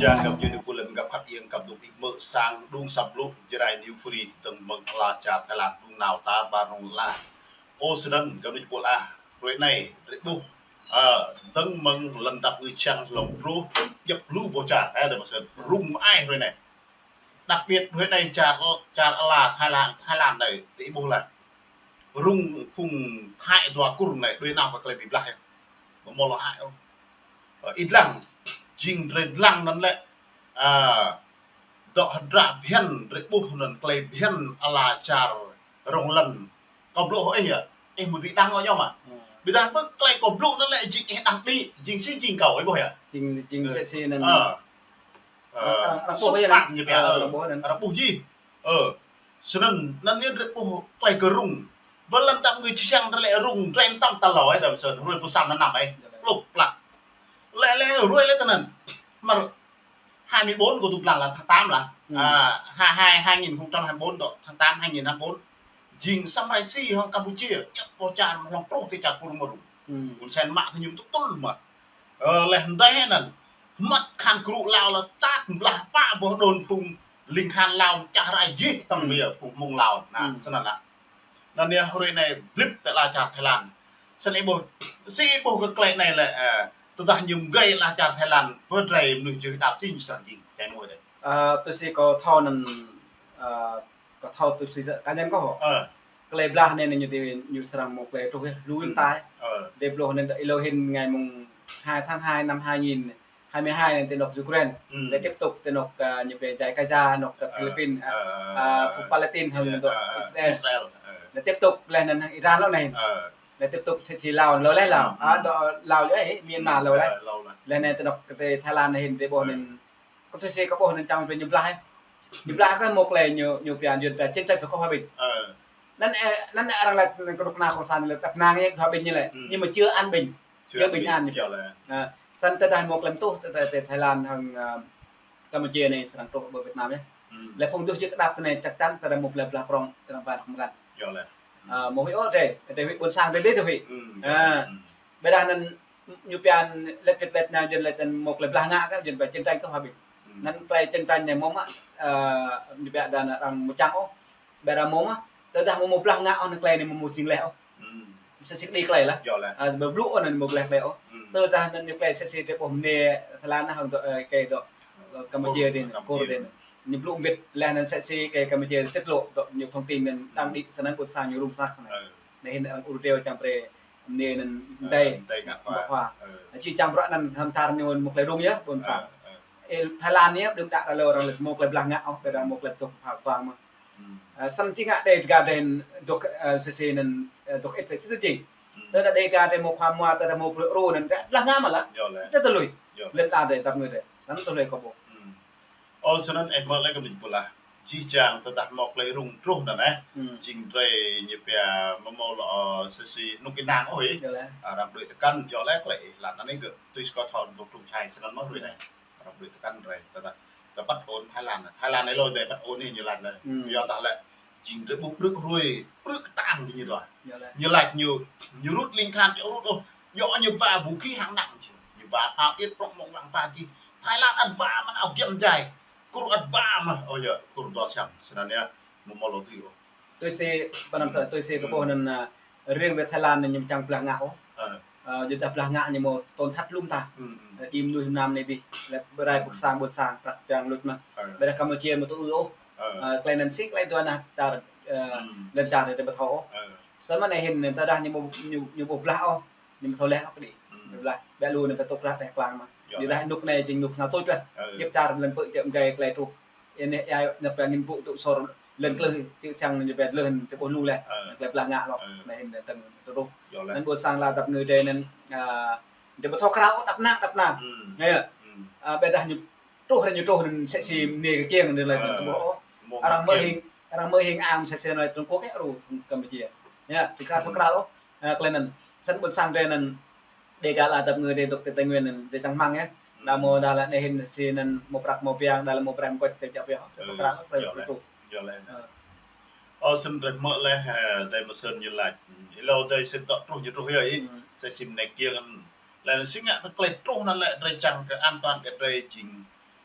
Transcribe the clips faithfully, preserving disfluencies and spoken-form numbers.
Čang găp djuai ania pô lĕ găp khăp ieng găp dŏ ƀing mơ̆ sang đŭng săp blŭ Jrai New Free dơ̆ng mơ̆ng ala čar Thái Lan đŭng nao ta ƀar rŏng la. Ơ, snăn găp djuai ania pô ah, hrơi anai, hrơi ƀuh, ơ, dơ̆ng mơ̆ng lăn dăp ngui čang hlŏng truh, djăp lu boh čar, ơ, dơ̆ng mơ̆ng sĕn, rŭng ai hrơi anai. Đặc biệt hrơi anai čar, čar ala Thái Lan, Thái Lan anai, ti ƀuh lah. Rŭng phung Thái dua Kur anai, đuaĭ nao kơ klei bi blah yơh. Ƀu mơ̆ lŏ hă ôh. Ơ, ih dlăng, jing drei dlăng anăn lĕ, a, dŏ hơdră bhiăn, drei ƀuh anăn klei bhiăn ala čar rŏng lăn. Kâo blŭ hŏ ih yơh, ih mơ̆ dưi dlăng ôh yơh mă. Hmm. Ƀiădah mơ̆ klei kâo blŭ anăn lĕ jing ih dlăng đĭ, jing si jing kâo, ih ƀuh yơh. Jing, jing si si anăn. Ơ. Ơ, arăng, arăng ƀuh yơh. Xúc phạm ñu pia, ơ, arăng ƀuh anăn. Arăng ƀuh jih. Ơ, snăn, anăn yơh drei ƀuh klei kơ rŭng. Ƀơi lăn dăp ngui čang drei lĕ rŭng, drei mtam tal hlâo, ơ, dăm sơ̆n, hrơi pluh sa anăn năm, ơ. Pluh plăk. Lĕ, lĕ, hrơi lĕ tơ anăn. Mơ̆r, hai mươi bốn kâo tŭ dlăng lah tháng tám lah. Hmm. A, hai, hai, hai nghìn không trăm hai mươi bốn dŏ, tháng tám hai nghìn hai mươi bốn. Jing săm rai si hŏng Campuchia, djăp boh čar hlŏng truh ti čar Kur mơ̆ rŭng. Hmm. Hun Sen mă tơ ñu tŭ tŭl mă. Ơ, leh mdei anăn. Măt khan kru Lao lĕ tat blah pă boh đôn phung ling khan Lao čah rai jih tăm bia phung mơ̆ng Lao. Nah, snăn lah. Anăn yơh hrơi anai blip ti ala čar Thái Lan. Snăn ih ƀuh, si ih ƀuh kơ klei anai lĕ, ơ, tơdah ñu mgei ala čar Thái Lan, ƀơi drei mnuih jưh đăp si ñu srăng jing, čai mơ̆ dei. Ơ, tui si kâo thâo anăn, ơ, kâo thâo tui si sa-, cá nhân kâo hŏ. Ơ. Klei blah anei ñu ti ñu srăng mâo klei truh yơh, lu yơh tai. Ơ. Dei blŭ anăn ih lŏ hĭn ngày mùng hai tháng hai năm hai nghìn hai mươi hai anăn ti anôk Ukraine. Hmm. Lĕ tiếp tục ti anôk, a, ñu pia jai Gaza, anôk, a, Philippines, a, a, phung Palestine hŏng dŏ Israel. Israel. Lĕ tiếp tục leh anăn Iran lŏ anei. Lĕ tiếp tục si si Lao, lŏ leh Lao. Hmm, hmm. A, dŏ Lao lŏ, ơ, Myanmar lŏ leh. Ơ, Lao leh. Leh anăn ti anôk kơ ti Thái Lan anei hĭn dei ƀuh anăn. Kâo tui si kâo ƀuh anăn čang pia ñu blah, ơ. Ñu blah kơ mâo klei ñu, ñu pia, ñu pia chiến tranh phải có hòa bình. Ơ. Anăn, ơ, anăn arăng laĭ anăn kơnuk kơna cộng sản ñu laĭ tăp năng yơh, hòa bình ñu laĭ. Hmm. Nhưng mà chưa an bình. Chưa bình an. Yơh lĕ. Ơ, snăn tơdah mâo klei tuh, tơ, tơ, tơ Thái Lan hŏng, ơ, Campuchia anei srăng truh ƀơi Việt Nam yơh. Hmm. Lĕ phung djuh jih kơdăp tơ anei chắc chắn tơdah mâo klei blah prŏng, tơdah ƀă hŏng mơgăn. Yơh lĕ. Ơ, mâo huĭ ôh drei, drei huĭ ƀuôn sang drei dih tơ huĭ. Hmm. Ơ. Hmm. Ƀiădah anăn ñu pia lĕ kơ lĕ anăn jing lĕ anăn mâo klei blah ngă kơ, jing pia chiến tranh có hòa bình. Hmm. Anăn klei chiến tranh anei mâo mă, ơ, ñu pia đa anăn arăng mơčăng ôh. Ƀiădah mâo mă, tơdah mâo mâo blah ngă ôh anăn klei anei mâo mâo jing leh ôh. Hmm. Msĕ si kơđi klei lah. Yơh lĕ. A, ƀu blŭ ôh anăn mâo blah klei ôh. Hmm. Tơdah anăn ñu klei msĕ si drei ƀuh mniê Thái Lan hŏng dŏ, ơ, kơ dŏ, ơ, Campuchia dih, Kur dih. Ñu blŭ mbĭt leh anăn msĕ si kơ Campuchia tiết lộ dŏ ñu thông tin anăn đang đĭ snăn ƀuôn sang ñu rŭng snăk anăn. Ơ. Anei hĭn arăng ur triu čang brei mniê anăn mdei. Ơ, mdei ngă khua. Ngă khua. Ơ. Či čang bruă anăn hăm tar ñu mâo klei rŭng yơh, ƀuôn sang. Ơ, ơ. Ơ, Thái Lan anei, đưm đă ră lơ arăng lĕ mâo klei blah ngă ôh, ƀiădah mâo klei tuh phao tuang mơ̆. Hmm. Ơ, snăn či ngă Dega drei dŏ, ơ, msĕ si anăn, ơ, dŏ ĭt msĕ si jing. Hmm. Tơdah Dega drei mâo khua mua, tơdah mâo bruă rŭng anăn, blah ngă mă lah. Yơh lĕ. Tơdah tơlui. Yơh lĕ. Lăn ala drei dăp ngui drei. Snăn tơlui kâo ƀuh. Hmm. Ơ, snăn ih mơ̆ lĕ kơ mĭn pô lah. Jih jang tơdah mâo klei rŭng truh anăn, ơ. Hmm. Jing drei ñu pia mâo mâo lŏ, ơ, msĕ si nuk ih nang ôh, ơ. Yơh lĕ. Arăng đuaĭ tơkăn, yơh lĕ klei ih lăn anăn gơ̆. Tui si kâo thâo dŏ truh čai snăn mơ̆ hrơi anei. Arăng đuaĭ tơkăn drei, tơdah, tơdah păt ôn Thái Lan. Thái Lan anei lŏ dei păt ôn anei ñu laĭ lĕ. Hmm. Yua dah lĕ, jing drei ƀuh ƀrư̆ hruê, ƀrư̆ kơtang dih ñu dua. Yơh lĕ. Ñu laĭ ñu, ñu rŭt ling khan čŏ rŭt ôh. Yua ñu ba vũ khí hạng nặng. Ñu ba phao điêt prŏng mơ̆ng lăng ba jih. Thái Lan ăt ba mơ̆n ao giăm jai. Kur ăt ba mơ̆n. Ơ yơh, Kur dua siam. Snăn yơh, mâo mâo lŏ tui ôh. Tui si, pơ anăn sa, tui si kơ ƀuh anăn, ơ, riêng về Thái Lan anei ñu čang blah ngă ôh. Ơ. Ơ, jing tơdah blah ngă ñu mâo tŏng thăt lŭm ta. Hmm, hmm. Ơ, im nuih nam anei dih, lĕ rai ƀuôn sang, ƀuôn sang, prăk piăng luč mơ̆. Ơ. Ƀiădah Campuchia mâo tŭ ư ôh. Ơ. Ơ, klei anăn si klei dua nah čar, ơ, hmm, lăn čar drei ƀu thâo ôh. Ơ. Samơ̆ anei hĭn, tơdah ñu mâo, ñu, ñu mâo blah ôh, ñu mâo thâo leh ôh kơđi. Hmm. Blah, ƀiă lu anăn pơtŭk rah đeh klang mơ̆. Yơh. Jing dah nuk anei jing nuk hngah tuč lah. Ơ. Djăp čar lăn pơ̆ čĕ mgei klei truh. Anei ai năp pia ngĭn ƀu tŭ sor lăn klưh, čư̆ siăng ñu pia lưh, tơ ƀuh lu leh. Ơ. Klei blah ngă lŏ. Ơ. Anei hĭn tơ̆ng tơruh. Yơh lĕ. Anăn ƀuôn sang ala dăp ngui drei anăn, a, drei ƀu thâo krao ôh, tăp năng, tăp năng. Hmm. Yơh. Hmm. A, ƀiădah ñu truh, ñu truh anăn msĕ si mniê kơ kiêng anăn lĕ. Ơ. Tơ ƀuh ôh. Mâo arăng mơ̆ kiêng. Hing, arăng mơ̆ hing ang msĕ si anăn Trung Quốc yơh, ru Campuchia. Yơh, drei ka thâo krao ôh. A, klei anăn. Snăn ƀuôn sang drei anăn Dega ala dăp ngui drei dŏ ti Tây Nguyên anăn, drei čang hmăng yơh. Hmm. Đa mâo, đa lĕ anei hĭn si anăn mâo prăk mâo piăng, đa lĕ mâo brem mơ̆ kơčăp yơh. Ơ, tơkrah lĕ, yơh lĕ. Yơh lĕ. Ơ. Ơ, snăn drei mơ̆ leh, ơ, drei mơ̆ sơ̆n ñu lač. Ih lŏ dei sĭt dŏ truh ñu truh yơh ih. Hmm. Msĕ si mniê kiêng anăn. Leh anăn si ngă tơ klei truh anăn lĕ drei čang kơ an toàn kơ drei jing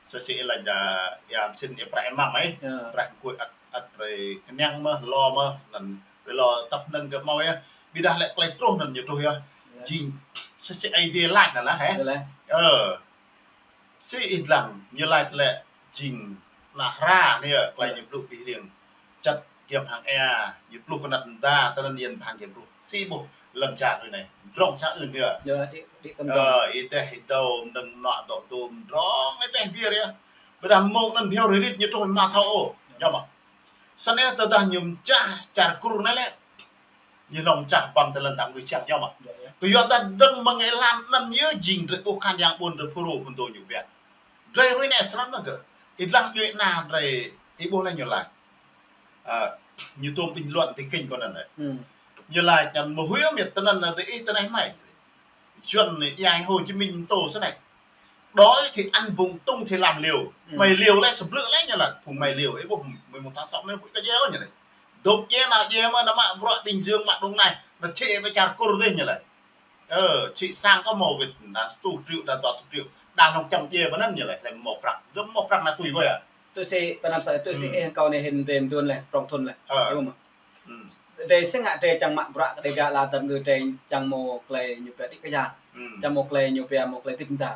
Sĭ sĭ lĕ dah ia msĭn ia prăk ia măng ai. Prăk kơ ăt ăt rai kơnang mơ̆, lo mơ̆, anŭn rai lo tăp anŭn kơ hmâo ia. Ƀiădah lĕ tơlơi truh anŭn ñu truh ia. Jing sĭ sĭ Aê Diê laĭ anŭn lah hă. Ơ. Sĭ ih lăng ñu laĭ lĕ jing ană hra anai ia, tơlơi ñu blŭ pih riêng. Čăt giăm hăng ia, ñu pluh kơnăt mơda, tơlơi anŭn bang giăm pluh. Sĭ ƀuh lăm čar anai. Drong sa ưn ia. Ơ, ih deh ih dâo, mơnơ̆ng mơnuă dŏ dôm, drong ih deh biă ia. Ƀiădah mơ̆ng anŭn bhiâo rơrit ñu truh mă thâo ôh. Yơh mơ̆. Snăn tơdah ñu mčah čar Kur anai lĕ. Ñu hlŏng mčah ƀăn tơlơi tăm kơ čiăng yơh mơ̆. Kơ yua ta dơ̆ng mơ̆ng ih lăng anŭn ñu jing drơi ƀuh khăn yang ƀun drơi phru phun tô ñu biă. Drơi rui anai srăng mơ̆ kơ. Ih lăng djuai ană drơi ih ƀuh anai ñu laĭ. Ơ, ñu tôm bình luận ti kênh kâo anŭn lĕ. Ñu laĭ anŭn mơ̆ huĭ mĕt tơnăn anŭn drơi ih tơneh mai. Yuăn anai, Hồ Chí Minh tô snei. Đói thì ăn vung, tung thì làm liều. Mày liều lĕ sơblư̆ lĕ ñu laĭ. Phung mày liều, ih ƀuh mơ̆ng mơta sŏk mơ̆ng pui kơ jeo ñu laĭ. Dôk jeo nao jeo mơ̆ anăm mă bruă Bình Dương mă Đồng Nai. Anăm čih pơ čar Kur dih ñu laĭ. Ơ, čih sang kơ hmâo wĭt, anăm tu triệu, anăm dua tu triệu. Anăm hlŏng čăm jeo pơ anŭn ñu laĭ. Lĕ hmâo prăk. Dơ̆ng hmâo prăk anăm tui wơi ah. Tui sĭ, pơ anăm sa, tui sĭ ih kâo anai hĭn drơi mơ̆ng tun lĕ, prong thun lĕ. Ơ. Ih ƀuh mơ̆. Drơi sĭ ngă drơi čang mă bruă kơ Dega la tăm ngư drơi čang hmâo tơlơi ñu pia đĭ kơ ya. Čang hmâo tơlơi ñu pia hmâo tơlơi tip mơda.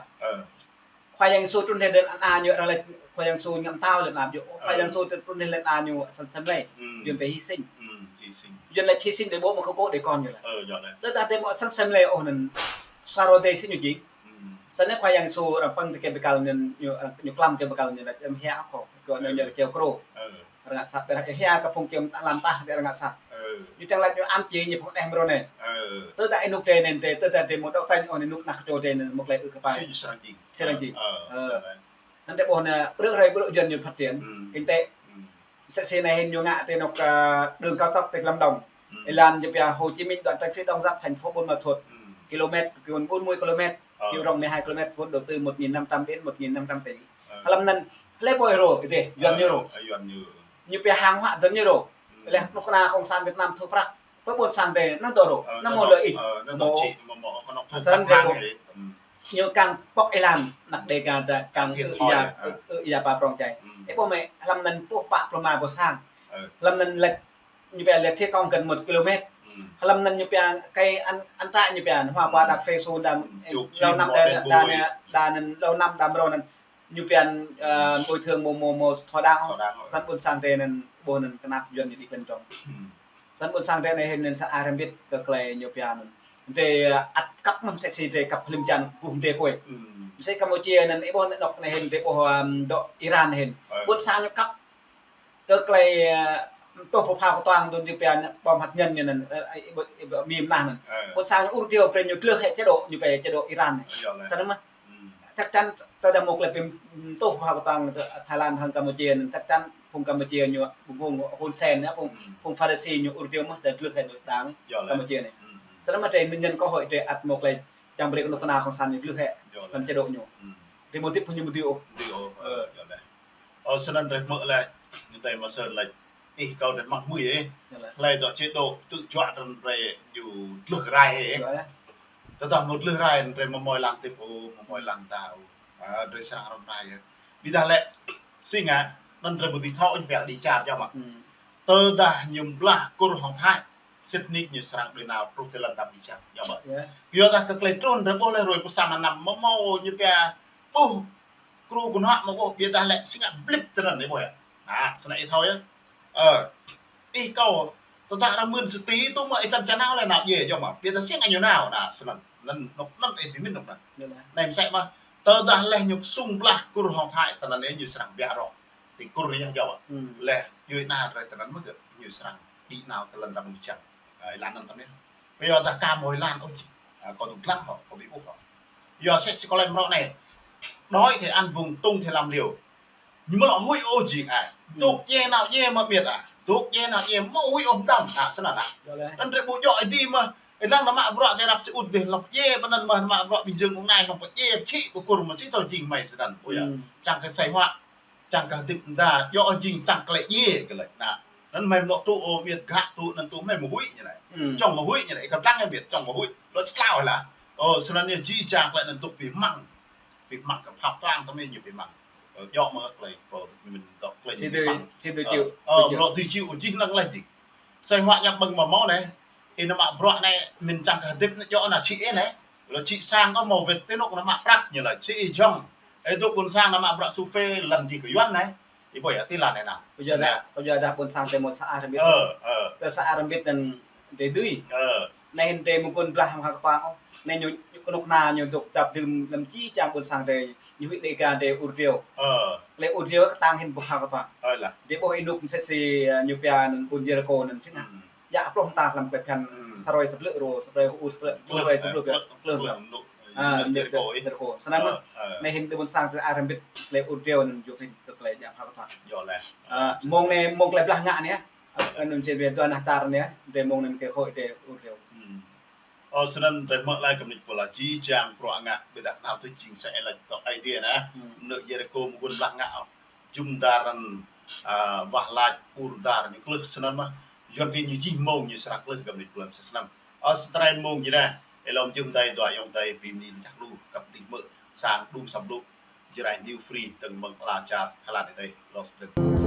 Khua Yang Yêsu trŭn hĭn lĕ ană ñu arăng laĭ Khua Yang Yêsu ngă mơtao lĕ ană ñu. Khua Yang Yêsu trŭn hĭn lĕ ană ñu săn sem lĕ. Yuăn pia hy sinh. Yuăn laĭ hy sinh drơi ƀuh mơ̆ khâu ƀuh drơi kon ñu laĭ. Tơdah drơi ƀuh săn sem lĕ ôh anŭn sa rô drơi sĭ ñu jing. Snăn Khua Yang Yêsu arăng pơ̆ng tơ kơ bơkal anŭn ñu, ñu klăm kơ bơkal anŭn laĭ em hia kơ, kơ anŭn ñu laĭ kơ krô. Arăng ngă sat, arăng hia kơ phung kiăng mă lăm tah, arăng ngă sat. Ñu čang laĭ ñu am či ñu phung đeh mrô anai. Tơdah ih nuk drơi anai, tơdah drơi mơ̆ dŏ tañ ôh anŭn nuk ană čô drơi anŭn mơ̆ klei ư kơpai. Sĭ srăng jing. Srăng jing. Anŭn drơi ƀuh anai, ƀrư̆ hrơi ƀrư̆ Yuăn ñu phát triển kinh tế. Sĭ sĭ anai hĭn ñu ngă ti anŏ, ơ, đường cao tốc ti Lâm Đồng. Ih lăng ñu pia Hồ Chí Minh đoạn tránh phía đông giáp thành phố Buôn Ma Thuột. Kilômet, bốn mươi kilômet, chiều rộng mười hai kilômet, vốn đầu tư một nghìn năm trăm đến một nghìn năm trăm tỷ. Hlăm anŭn, hlơi pô ih rô, ih deh, Yuăn ñu rô. Ñu pia hàng hóa Yuăn ñu rô. Lĕ anŏ kơna Cộng sản Việt Nam thu prăk. Pơ ƀôn sang drơi, anăm dŏ rô, anăm hmâo lợi ích. Hmâo. Srăng drơi ƀuh. Ñu kăng pŏk ih lăng, ană Dega kăng ư ia, ư ia pă prong čai. Ih ƀuh mơ̆, hlăm anŭn pluh pă pluh rơma boh sang. Hlăm anŭn lĕ, ñu pia lĕ thi công gần một kilômet. Hlăm anŭn ñu pia cây ăn, ăn trại ñu pia, hoa quả đặc phê su đa, lâu năm đa, đa, đa anŭn lâu năm đa mrô anŭn. Ñu pia, ơ, bồi thường mơ̆, mơ̆, mơ̆ thua đa. Săn ƀôn sang drơi anŭn, ƀuh anŭn kơnăp Yuăn ñu đĭ pơ̆n trong. Săn ƀôn sang drơi anai hĭn anŭn sa arambit kơ klei ñu pia anŭn. Drơi, ơ, ăt kăp mơ̆ sĭ sĭ drơi kăp hlim čan ƀuh mdê kôi. Msĕ Campuchia anŭn ih ƀuh anŭn anŏ anai hĭn drơi ƀuh, ơ, dŏ Iran hĭn. Ƀôn sang ñu kăp kơ klei, ơ, tuh pơphao kơtuang tui ñu pia bom hạt nhân ñu anŭn, ơ, ih ƀuh, ih ƀuh mĭn lah anŭn. Ƀôn sang ñu ur triu brơi ñu glưh hĕ chế độ, ñu pia chế độ Iran anai. Săn mơ̆. Chắc chắn tơdah hmâo klei pim tuh pơphao kơtuang Thái Lan hăng Campuchia anŭn chắc chắn phung Campuchia ñu ƀuh phung Hun Sen anŭn, phung, phung Pharisee ñu ur triu mơ̆, tơdah glưh hĕ đảng Campuchia anai. Săn mơ̆ drơi anŭn nhân cơ hội drơi ăt hmâo klei čang brơi kơ anŏ kơna Cộng sản ñu glưh hĕ, hlăm chế độ ñu. Drơi hmâo tip phung ñu ƀu dưi ôh. Ơ, săn anŭn drơi hmư̆ lĕ, ñu tơlơi mă săn lĕ, ih kâo drơi mă hmư̆ ih. Hlơi dŏ chế độ tự do anŭn drơi ñu glưh rai ih. Tơdah hmâo glưh rai, drơi mơ̆ hmâo lăng tip ôh, mơ̆ hmâo lăng ta ôh. Ơ, drơi srăng răm rai yơh. Ƀiădah lĕ, sĭ ngă, anŭn drơi ƀu dưi thâo ñu pia đĭ čar yơh mơ̆. Tơdah ñu blah Kur hăng Thái, sĭt nik ñu srăng đuaĭ nao truh ti lăn tăm đĭ čar yơh mơ̆. Yua dah kơ klei truh drơi ƀuh lĕ rui pơsăn anăm mơ̆ hmâo ñu pia ƀuh kru kơnuă mơ̆ ƀuh ƀiădah lĕ sĭ ngă blip tơnăn ih ƀuh yơh. Anŭn, săn ih thâo yơh. Ơ, ih kâo, tơdah arăng mưn sơti tŭ mơ̆ ih kăn čang nao lĕ nao djai yơh mơ̆. Ƀiădah sĭ ngă ñu nao, anŭn, săn anŭn. Anŭn, anŏ anŭn ih ƀu mĭn anŏ anŭn. Anai msĕ mơ̆, tơdah lĕ ñu sung blah Kur hăng Thái, tơnăn ih ñu srăng biă rŏ. Ti Kur anai yơh. Lĕ, djuai ană drơi tơnăn mơ̆ gơ̆, ñu srăng đĭ nao ti lăn tăm đĭ čar. Ơ, ih lăng anŭn tăm yơh. Yua dah kơ hmâo ih lăng ôh či. Ơ, kâo dŏ lăng hŏ, kâo ƀu ƀuh hŏ. Yua sĭ sĭ kơ lĕ mrô anai. Đói thì ăn vung, tung thì làm liều. Ñu mơ̆ lŏ huĭ ôh jing ah. Dôk djai nao djai mơ̆ mĭt ah. Dôk djai nao djai mơ̆ huĭ ôh mơtam. Anŭn săn anŭn. Anŭn drơi ƀu djơ̆ ih dih mơ̆. Ih lăng anăm mă bruă drơi răp sĭ ŭt dih hlŏng pơdjai pơ anŭn mơ̆, anăm mă bruă Bình Dương Đồng Nai hlŏng pơdjai pơčih pơkur mơ̆ sĭ thâo jing mơi săn anŭn. Ƀu yơh. Čang kơ asei huă. Čang kơ hơdip mơda, djơ̆ jing čang klei djai kơ lĕ. Anŭn, anŭn mơi mơ̆ tŭ ôh mĭt gah tŭ anŭn tŭ mơi mơ̆ huĭ ñu anai. Čong mơ̆ huĭ ñu anai, ih kơ lăng mĭt čong mơ̆ huĭ. Lŏ čơtlao lah. Ơ, săn anŭn ñu jing čang klei anŭn tŭ pih măng. Pih măng kơ phap tuang tơ mơi ñu pih măng. Djơ̆ mơ̆ tơlơi pô mĭn dŏ tơlơi či tui, či tui čiu, či tui čiu. Lŏ tui čiu, či năng laih dih. Sĭt mă ñăm ƀơ̆ng mơ̆ mơ̆ anai. Ih nao mă bruă anai, mĭn čang kơ hơdip anai djơ̆ anai či ih anai. Lŏ či sang kơ mơ̆ wĕt tơnuk nao mă prăk ñu laĭ či ih jŏng. Ih dŏ ƀôn sang nao mă bruă su phê lăn dih kơ Yuan anai. Ih ƀuh yơh, tơlơi anai nao. Kơ yua dah, kơ yua dah ƀôn sang tơ mơ̆ sa arăng bit. Ơ, ơ. Tơ sa arăng bit anŭn dêh dưi. Ơ. Anai hĭn dêh mơ̆ng ƀôn blah hăng kơtuang ôh. Anai ñu, ñu kơnuk kơna ñu dŏ dap dưm lăm či čang ƀôn sang dêh ñu huĭ Đêga dêh ur driâo. Ơ. Tơlơi ur driâo kơtang hĭn ƀuh hăng kơtuang. Ơ lah. Dêh ƀuh ih dŏ mơsĕ si, ơ, ñu pia anŭn ƀôn Yêrikô anŭn sĭt nah. Hmm. Yă pluh mơta lăm tơlơi phiăn hmm saroi tơblư̆ ro, saroi ur tơblư̆, tơblư̆, tơblư̆, tơblư̆. Ơ, Yêrikô. Snăn mơ̆. Ơ, ơ. Anai hĭn dêh ƀôn sang tơ arăng bit tơlơi ur driâo anŭn yua hĭn kơ tơlơi djă hăng kơtuang. Yơh lah. Ơ, mơ̆ng anai, mơ̆ng tơlơi blah ngă anai. Ơ, anŭn či wĕt dua nah čar anai, dêh mơ̆ng anŭn kơ hơi dêh ur driâo. Hmm. Ơ, snăn drei hmư̆ laih kơ mĭn pô laĭ či čang bruă ngă ƀiădah nao tui jing sa ih laĭ tŏ Aê Diê anai. Hmm. Mơnơ̆ Yêrikô mơguôn blah ngă ôh. Jum dar anŭn, ơ, wah lač ur dar ñu klưh snăn mơ̆. Yuan klin ñu jing mơ̆ng ñu srăng klưh kơ mĭn pô laĭ snăn. Ơ, sa tơlơi mơ̆ng jih anai. Ih lŏm jum dai dua ayŏng adơi bi mni lač lu kơ dih mơ̆ sang đŭng sam lu. Jrai New Free tơ̆ng mơ̆ng ala čar Thái Lan adih lŏ sdơ̆ng.